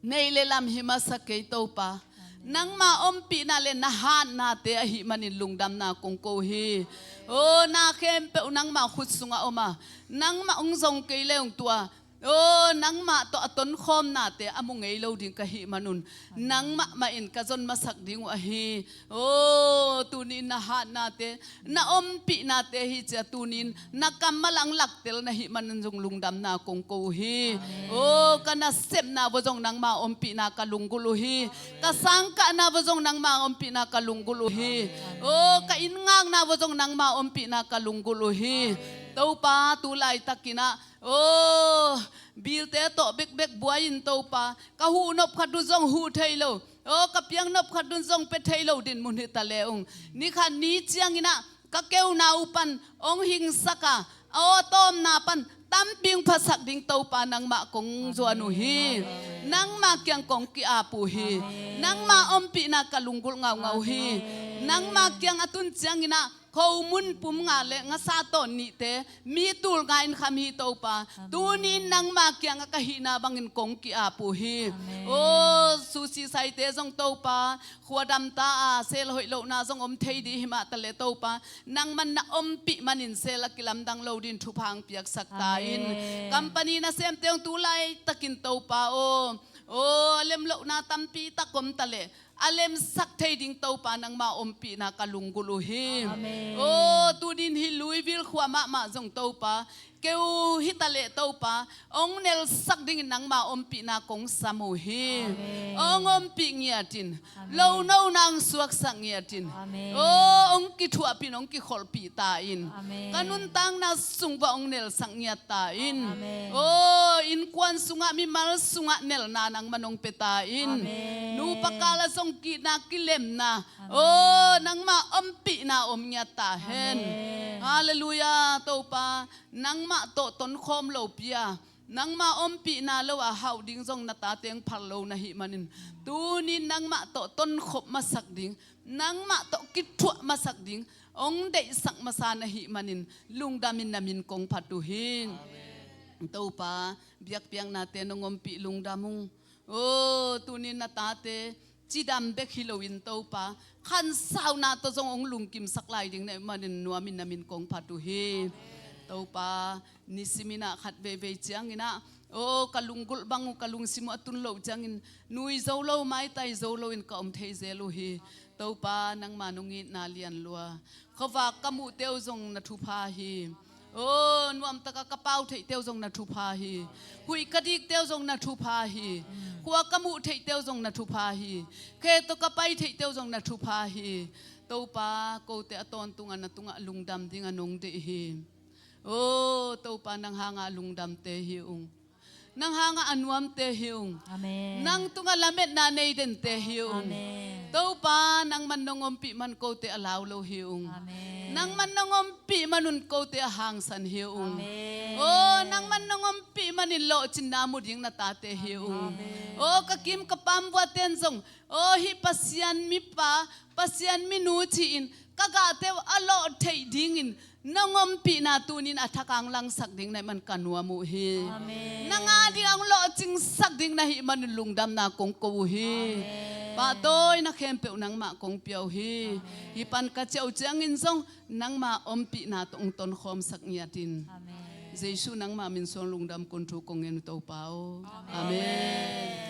neih le lam hi masa kei Topa. Nangma ompihna le na hatnate ahih manin lungdamna kong ko hi. Aw, na khempeuh nangma khut sungah om a, nangmah hong zong kei le hong tua, aw, nangmah tawh a tonkhawmnate a mu ngei lo ding ka hih manun, nangmah mah in ka zon masak ding uh ahi. Aw, tunin na hatnate, na ompihnate hi cia tunin na kammal ah hong laktel na hih manin zong lungdamna kong ko uh hi. Aw, ka nasepna vua zong nangma ompihna ka lunggulh uh hi. Ka sangkahna vua zong nangma ompihna ka lunggulh uh hi. Aw, ka inn ngakna vua zong nangma ompihna ka lunggulh uh hi. Topa, tu laitakin ah, aw, bilte tawh bekbek buai in Topa, ka huhnop khat uh zong huh thei lo. Aw, ka piangnop khat un zong pia thei lo dinmun hi ta le ung. Ni khat ni ciangin ah ka keuna uh pan hong hingsak a, aw, tawmna pan tampi hong phasak ding Topa nangmah kong zuan uh hi. Nangma kiang kong ki-ap uh hi. Nangma ompihna ka lunggulh ngaungau hi. Nangma kiang a tun ciangin ah khomun pum nga le ngasa tawn nihte mi tul nga in kham hi Topa. Tunin nangma kiangah ka hihna bangin kong ki-ap uh hi. Aw, susisaite zong Topa, khuadam ta a sel hoih lohna zong om thei dih hi mah ta le Topa, nangman na ompih manin sel a kilamdang lo din thupha hong piaksak ta in. Company nasemte hong tu laitakin Topa aw, aw, a lem lohna tampi tak om ta le a lemsak thei ding Topa nangma ompihna ka lunggulh uh hi. Aw, tunin hi Louisville khua mahmah zong Topa, keu hi ta le Topa, hong nelsak dingin nangma ompihna kong sam uh hi. Hong ompih ngiat in, lo no nang suaksak ngiat in. Aw, hong kithuahpih in, hong kikholhpih ta in. Ka nuntakna sung vua hong nelsak ngiat ta in. Aw, innkuan sungah, mimal sungah nelna nangman hong pia ta in. Nupa kal ah zong kihna, kilemna, aw, nangma ompihna om ngiat ta hen. Halleluiah, Topa, nangmah tawh tonkhawm lopi a, nangma ompihna lo a hauh ding zong na tate hong phal lo na hih manin, tunin nangmah tawh tonkhop masak ding, nangmah tawh kithuah masak ding hong deihsak masa na hih manin, lungdamin na min kong phat uh hi. Topa, biakpiaknate nong ompih lungdam ung. Aw, tunin na tate cidam bek hi loin Topa, khansauna tawh zong hong lungkimsak lai ding na hih manin nuamin na min kong phat uh hi. Topa, nisimin ah khat veivei ciangin ah, aw, ka lunggulh bang uh, ka lungsim uh a tun loh ciangin nui zo lo, maitai zo loin ka om thei zel uh hi. Topa, nangma nong itna lian lua. Khuavak ka muhte uh zong na thupha hi. Aw, nuamtaka ka pau theihte uh zong na thupha hi. Huih ka dikte uh zong na thupha hi. Khua ka muh theihte uh zong na thupha hi. Khe tawh ka pai theihte uh zong na thupha hi. Topa, kote a tawntungah na tungah lungdam dingah nong deih hi. Aw, Topa, nang hangah a lungdamte hi ung. Nang hangah a nuamte hi ung. Nang tungah lametna nei dente hi ung. Topa, nangman nong ompih man kote a lau lo hi ung. Nangman nong ompih manun kote a hangsan hi ung. Aw, nangman nong ompih manin lawhcinna mu ding na tate hi ung. Aw, ka kim ka pam vuaten zong, aw, hih Pasian mipa, Pasian minu ci-in ka gahte uh a lawh theih dingin nong ompihna tunin a thak ah hong langsak ding na hih man ka nuam uh hi. Nang a ding hong lawhcingsak ding na hih manin lungdamna kong ko uh hi. Pahtawi na khempeuh nangmah kong pia uh hi. Hih pan ka ciah uh ciangin zong nangma ompihna tawh hong tonkhawmsak ngiat in. Jesu nangmah min suang lungdam kun thu kong ngen uh Topa aw. Amen.